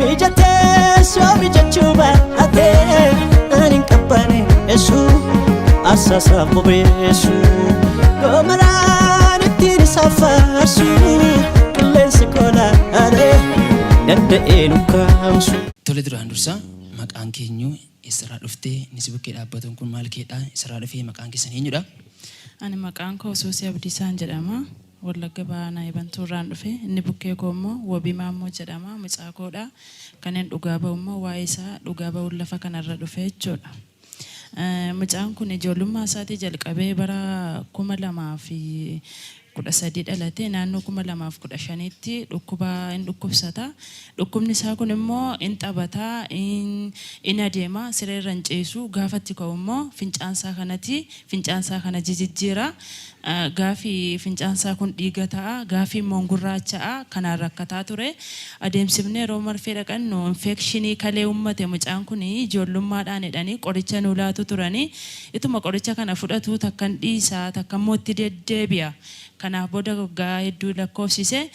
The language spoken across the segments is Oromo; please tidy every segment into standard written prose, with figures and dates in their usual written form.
Mijatee soo mijachuu baatee ani hin qabbaneessu arsaasaaf bobeessu. Goomaraan ittiin isa faarsu qilleensi kolaalee danda'ee nu kaamsu. Tole, duraan dursaa maqaan keenyu, eessarraa dhuftee, inni si bukkee dhaabbatuun kun maal keedha, eessarraa dhufee, maqaan keessan eenyudha? Ani maqaan koo Suusii Abdiisaan jedhama. Wallagga Bahaa Eebantuurraan dhufe. Inni bukkee koo immoo Wabii Maammoo jedhama. Mucaa koodha. Kanneen dhugaa ba'u immoo waa'ee isaa dhugaa ba'uun lafa kanarra dhufe jechuudha. Mucaan kun ijoollummaa isaatii jalqabee bara 2013 dhalate. Naannoo 2015tti dhukkuba in dhukkubsata. Dhukkubni isaa kun immoo in taphataa, in adeema, sireerra hin ciisu. Gaafatti ka'u immoo fincaansaa kanati fincaansaa kana jijijjiira. Gaafi fincaansaa kun dhiiga ta'a, gaafii immoo gurraacha'a. Kanaan rakkataa ture. Adeemsifnee yeroo marfee dhaqannu infekshinii kalee uummate mucaan kun ijoollummaadhaan jedhanii qoricha nuu laatu turanii. Ituma qoricha kana fudhatu takkan dhiisaa, takka immoo itti deddeebi'a. Kanaaf booda waggaa hedduu lakkoofsise.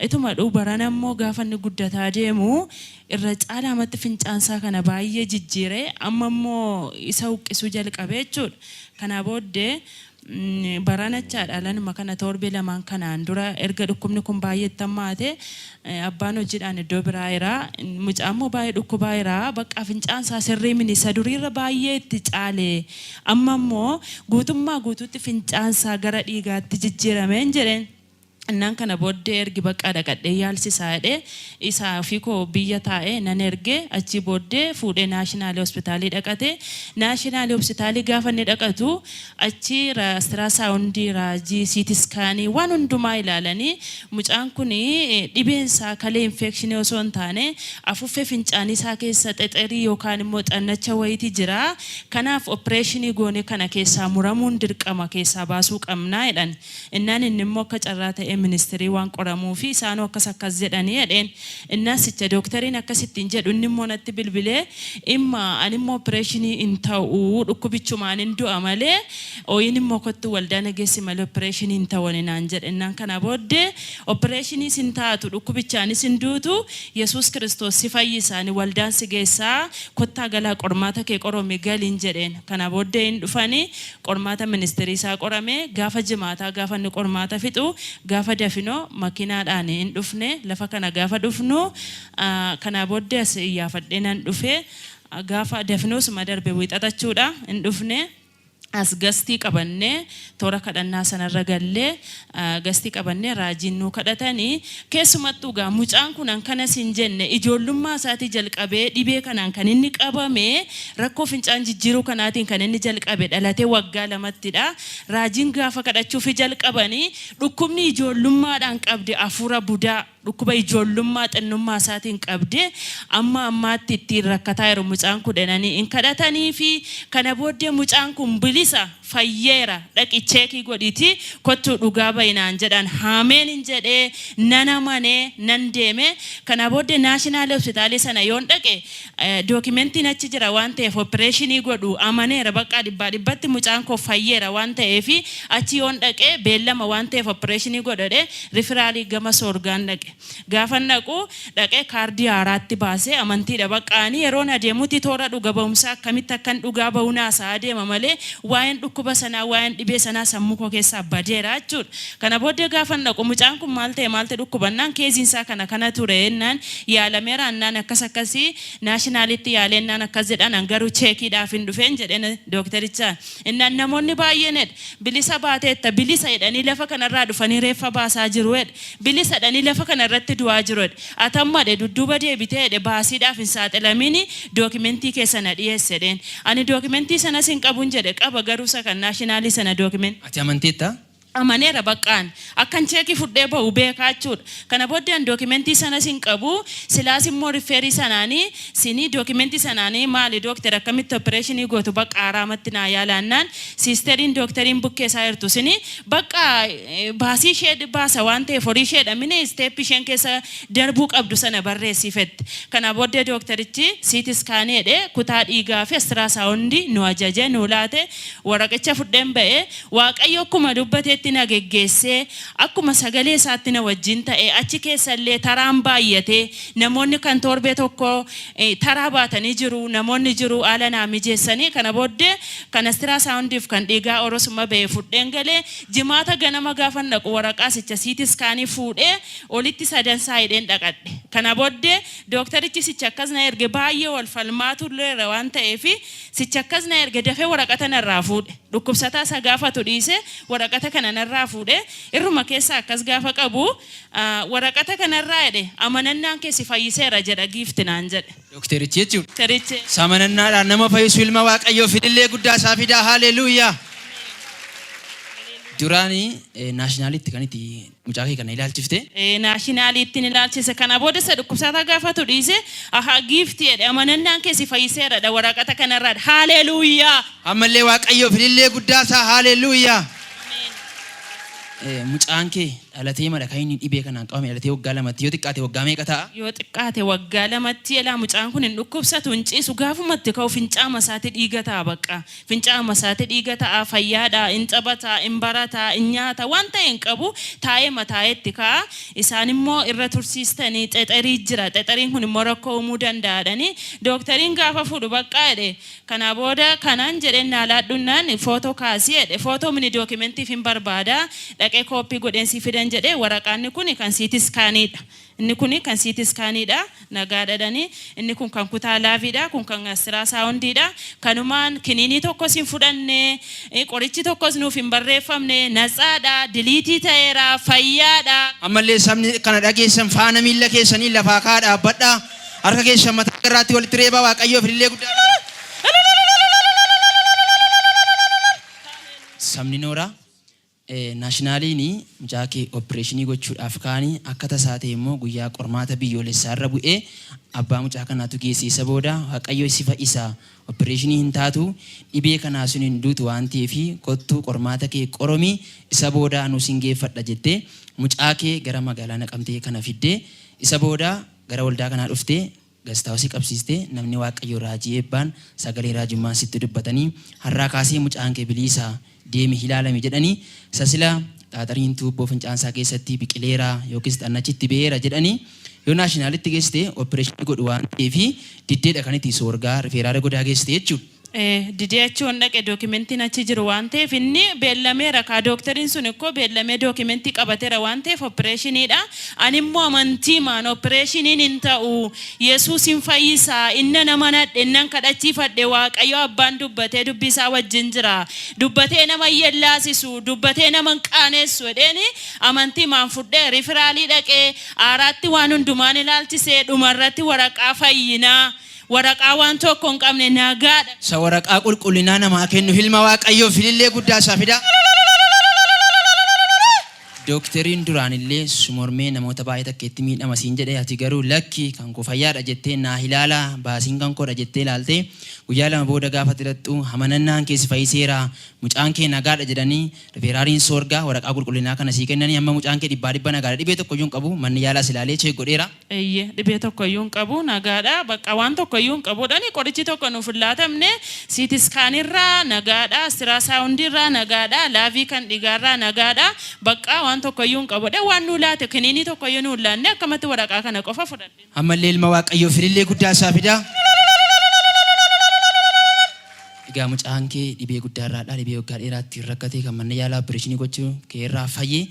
Ituma dhuu barana immoo gaafa inni guddataa deemu irra caalaamatti fincaansaa kana baay'ee jijjiire. Amma immoo isa huqqisuu jalqabe jechuudha. Kanaa booddee baranachaadha lanuma kana torbee lamaan kanaan dura erga dhukkubni kun baay'eetti hammaate, abbaan hojiidhaan iddoo biraa jira. Mucaan immoo baay'ee dhukkubaa jira. Bakka fincaansaa sirrii mini isa duriirra baay'ee itti caale. Amma immoo guutummaa guutuutti fincaansaa gara dhiigaatti jijjiirameen jedheen. Innaan kana booddee ergi bakka dhaqadhee yaalsisaa jedhee isaa ofii koo biyya taa'ee nan erge. Achii booddee fuudhee naashinaalii hospitaalii dhaqate. Naashinaalii hospitaalii gaafa inni dhaqatu achi ultrasoundii, raajii, CT scanii waan hundumaa ilaalanii, mucaan kun dhibeen isaa kalee infekshinii osoo hin taane afuuffee fincaanii isaa keessa xexerii yookaan immoo xannacha wayiiti jira. Kanaaf opereeshinii goone kana keessaa muramuun dirqama, keessaa baasuu qabnaa jedhan. Innaan inni immoo akka carraa ta'ee ministirii waan qoramuu fi isaanuu akkas akkas jedhanii jedheen. Innaan sicha dooktariin akkasittiin jedhu inni immoo natti bilbilee, "Imma ani immoo opereeshinii hin ta'u, dhukkubichumaan hin du'a malee, ooyin immoo kottu waldaa nageessi malee opereeshinii hin ta'u" naan jedhe. Innaan kana booddee opereeshinii sin taatu, dhukkubichaanis hin duutu, Yesuus Kiristoos si fayyisa, ani waldaan si geessaa, kottaa galaa, qormaata kee qoromi galiin jedheen. Kana booddee hin dhufanii qormaata ministirii isaa qorame. Gaafa jimaataa gaafa inni qormaata fixu, gaafa dafinoo makiinaadhaan hin dhufne lafa kana. Gaafa dhufnu kanaa booddee as iyyaafadhee nan dhufe. Gaafa dafinoosuma darbe wiixatachuudha hin dhufne. As gastii qabannee toora kadhannaa sanarra gallee gastii qabannee raajiin nuu kadhatanii. Keessumattuu gaa mucaan kun kanas hin jenne, ijoollummaa isaatii jalqabee dhibee kanaan kan inni qabame, rakkoo fincaan jijjiiruu kanaatiin kan inni jalqabe dhalatee waggaa 2ttidha. Raajiin gaafa kadhachuufi jalqabanii, dhukkubni ijoollummaadhaan qabde, hafuura budaa, dhukkuba ijoollummaa xinnummaa isaatiin qabde amma ammaatti ittiin rakkataa jiru mucaan kudhananii hin kadhatanii fi kana booddee mucaan kun bilisa fayyeera, dhaqi checkii godhiiti kottuu dhugaa bayinaan jedhan. Haameen hin jedhee, nan amanee nan deeme. Kana booddee naashinaalii hospitaalii sana yoon dhaqe dookimentiin achi jira waan ta'eef opereeshinii godhu amaneera. Bakka dhibbaa dhibbatti mucaan koo fayyeera waan ta'eef achi yoon dhaqe beellama waan ta'eef opereeshinii godhadhe. Referralii gama soorgaan dhaqe. Gaafa dhaqu dhaqee kaardii haaraatti baasee amantiidha baqqaanii yeroon adeemutti toora dhuga ba'umsaa akkamitti akkan dhugaa ba'uu naasaa adeema malee waa'een dhukkuba sanaa, waa'een dhibee sanaa sammuu koo keessaa badeera jechuudha. Kana booddee gaafa dhaqu, mucaan kun maal ta'e, maal ta'e dhukkubannaan, caseiin isaa kana kana ture jennaan, yaalameera annaan, akkas akkasii naashinaalitti yaaleennaan akkas jedhan, an garuu checkiidhaaf hin dhufeen jedheen dooktarichaan. Innaan namoonni baay'een jedhe, bilisa baateetta, bilisa jedhanii lafa kanarraa dhufanii reeffa baasaa jiru jedhe, bilisa jedhanii lafa kanarratti du'aa jiru jedhe. Atamma jedhe, dudduuba deebitee jedhe baasiidhaaf hin saaxilamini, dookimentii keessa na dhiyeesse jedheen. Ani dookimentii sanas hin qabun jedhe. Qaba garuu isa kan naashinaalii sana dookimentii. Ati amanteetta? Amaneera baqqaan akkan checkii fudhee ba'u beekaa jechuudha. Kana booddee an dookimentii sanas hin qabu. Silaas immoo referii sanaanii sinii dookimentii sanaanii maali dookter, akkamitti opereeshinii gootu, bakka haaraamatti naa yaalaannaan, siisteriin dooktariin bukkee isaa jirtu sini bakka baasii ishee baasa waan ta'eef horii isheedha mini step isheen keessa darbuu qabdu sana barreessiifette. Kana booddee dooktarichi CT scanii jedhee kutaa dhiigaa fi ultrasoundii nu ajaje, nu laate. Waraqicha fudheen ba'ee Waaqayyo akkuma dubbateetti. sirriitti na geggeessee akkuma sagalee isaatti na wajjin ta'e achi keessa illee taraan baay'ate namoonni kan torbee tokko taraa baatanii jiru namoonni jiru haala naa mijeessanii kana booddee kan ultrasoundiif kan dhiigaa orosuma ba'e fudheen galee jimaata ganama gaafan dhaqu waraqaa sicha CT scanii fuudhee olitti sadansaa hidheen dhaqadhe. Kana booddee dooktarichi sicha akkas na erge baay'ee wal falmaatu illee waan ta'eef sicha akkas na erge dafee waraqata narraa fuudhe. Dhukkubsataa isa gaafatu dhiise waraqata kana narraa fuudhe irruma keessa akkas gaafa qabu waraqata kanarraa jedhe amanannaan keessi fayyiseera jedha giifti naan jedhe. Dookterichi jechuudha. Dookterichi. Amanannaadhaan nama fayyisu ilma Waaqayyoo fidillee guddaa isaa fidaa haaleluuyaa. Duraanii Nationalitti kan itti mucaa kee kana ilaalchifte. Nationaliittiin ilaalchise kana booda isa dhukkubsataa gaafatu dhiise ahaa giifti jedhe amanannaan keessi fayyiseeradha waraqata kanarraa haaleluuyaa. Ammallee Waaqayyoo fidillee guddaa isaa haaleluuyaa. Mucaan kee dhalatee mala kan inni dhibee kanaan qabame dhalatee waggaa 2tti yoo xiqqaate waggaa meeqa ta'a? Yoo xiqqaate waggaa 2tti elaa mucaan kun hin dhukkubsatu hin ciisu gaafumatti ka'u fincaama isaatti dhiiga ta'a bakka fincaama isaatti dhiiga ta'a fayyaadha hin taphataa hin barataa hin nyaata waan ta'e hin qabu taa'ee mataa'etti ka'a isaan immoo irra tursiistanii xexerii jira xexeriin kun immoo rakkoo uumuu danda'adhani dooktariin gaafa fuudhu baqqaa jedhe kana booda kanaan jedheen naalaadhunnaan footoo kaasii jedhe footoo mini documentiif hin barbaada dhaqee kooppii godheen si fidan jedhe waraqaanni kun kan CT scaniidha. Inni kun kan CT scaniidha nagaa dhadhanii inni kun kan kutaa laaviidha kun kan ultrasoundiidha kanumaan kiniinii tokkos hin fudhanne qorichi tokkos nuuf hin barreeffamne natsaadha diliitii ta'eera fayyaadha. Ammallee sabni kana dhageessan faana miilla keessanii lafaa kaa dhaabbadhaa. Harka keessan mataa irraatti walitti reebaa Waaqayyoo fidillee guddaa. Sabni nooraa Nationaliin mucaa kee operation gochuudhaaf kaanii akka tasaa ta'e immoo guyyaa qormaata biyyoolessaa irra bu'ee abbaa mucaa kanaatu geesse isa booda Waaqayyo si fayyisa operation hin taatu dhibee kanaa sun hin duutu waan ta'eef kottuu qormaata kee qoromii isa booda nu sin geeffadha jettee mucaa kee gara magaalaa Naqamtee kana fiddee isa booda gara waldaa kanaa dhuftee guest house qabsiistee namni Waaqayyo raajii eebbaan sagalee raajummaan sitti dubbatanii har'aa kaasee mucaan kee biliisaa deemi ilaalami jedhanii sasila xaaxariin tuubboo fincaansaa keessatti biqileera yookiis xannachitti ba'eera jedhanii yoo Nationalitti geessite operation godhu waan ta'eef diddeedha kan itti soorgaa referral godaa geessite jechuudha. Didee achi waan dhaqe documentiin achi jiru waan ta'eef inni beellameera kaa dooktariin sun ikkoo beellamee documentii qabateera waan ta'eef operationiidha. Ani immoo amantii maan operationiin hin ta'u Yesuus hin fayyisaa inna nama nadhe innan kadhachiifadhe Waaqayyo abbaan dubbatee dubbii isaa wajjin jira dubbatee nama hin yellaasisu dubbatee nama hin qaanessu jedheeni amantii maan fudhee referral dhaqee aaraatti waan hundumaan ilaalchisee dhumarratti waraqaa fayyinaa waraqaa waan tokko hin qabne nagaadha. Isa waraqaa qulqullinaa namaa kennu ilma Waaqayyoo filillee guddaa isaa fidaa. Dooktariin duraan illee sumormee namoota baay'ee takkeetti miidhama siin jedhe ati garuu lakki kan koo fayyaadha jettee naa ilaalaa baasiin kan koodha jettee ilaaltee guyyaa 2 booda gaafa tirattu amanannaan keessi fayyiseera mucaan kee nagaadha jedhanii referraliin soorgaa waraqaa qulqullinaa kana sii kennanii amma mucaan kee dhibbaa dhibba nagaadha dhibee tokko iyyuu hin qabu manni yaalaas ilaalee check godheera. Eeyyee dhibee tokko iyyuu hin qabu nagaadha bakka waan tokko iyyuu hin qabuudhani qorichi tokko nuuf hin laatamne CT scanirraa nagaadha ultrasoundiirraa nagaadha laavii kan dhiigaarraa nagaadha bakka waan tokko iyyuu hin qabudha waan nuu laate kiniinii tokko iyyuu nuu hin laanne akkamatti waraqaa kana qofa fudhadhe. Ammallee ilma Waaqayyoo filillee guddaa isaa fidaa. Egaa mucaan kee dhibee guddaa irraadha dhibee waggaa dheeraatti rakkatee kan mana yaalaa operation gochuu kee irraa fayyee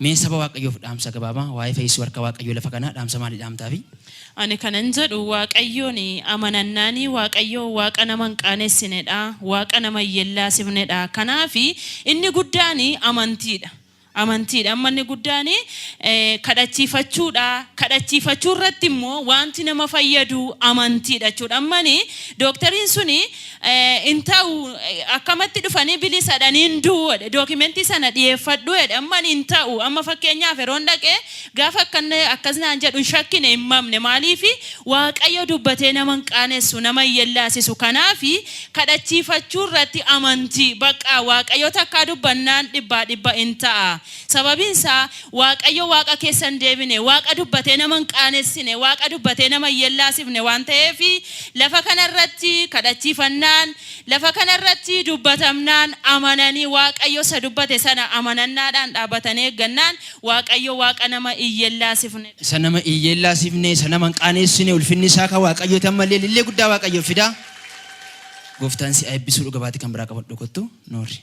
mee saba Waaqayyoof dhaamsa gabaabaa waa'ee fayyisuu harka Waaqayyoo lafa kanaa dhaamsa maalii dhaamtaafi? Ani kanan jedhu Waaqayyoon amanannaanii Waaqayyoo Waaqa nama hin qaanessinedha Waaqa nama hin yellaasifnedha kanaafi inni guddaan amantiidha. Amantiidha. Amma inni guddaan kadhachiifachuudha. Kadhachiifachuu irratti immoo wanti nama fayyadu amantiidha jechuudha. Ammani dooktariin suni hin ta'u akkamatti dhufanii bilisadhanii hin du'u jedhe documentii sana dhiyeeffadhu jedhe ammani hin ta'u amma fakkeenyaaf yeroon dhaqee gaafa akkas naan jedhu hin shakkine hin mamne maaliifi Waaqayyo dubbatee nama hin qaanessu nama hin yellaasisu kanaafi kadhachiifachuu irratti amantii bakka Waaqayyo takkaa dubbannaan dhibbaa dhibba hin ta'a. Sababiin isaa Waaqayyo Waaqa keessa hin deebine, Waaqa dubbatee nama hin qaanessine, Waaqa dubbatee nama hin yellaasifne waan ta'eef lafa kana irratti kadhachiifannaan, lafa kana irratti dubbatamnaan amananii Waaqayyo isa dubbate sana amanannaadhaan dhaabatanii eeggannaan Waaqayyo Waaqa nama hin yellaasifnedha. Isa nama hin yeellaasifne, isa nama hin qaaneessine, ulfinni isaa kan Waaqayyooti ammallee ilillee guddaa Waaqayyoof fidaa. Gooftaan si haa eebbisuu dhuga baatii kan biraa qabadhu kottu noori.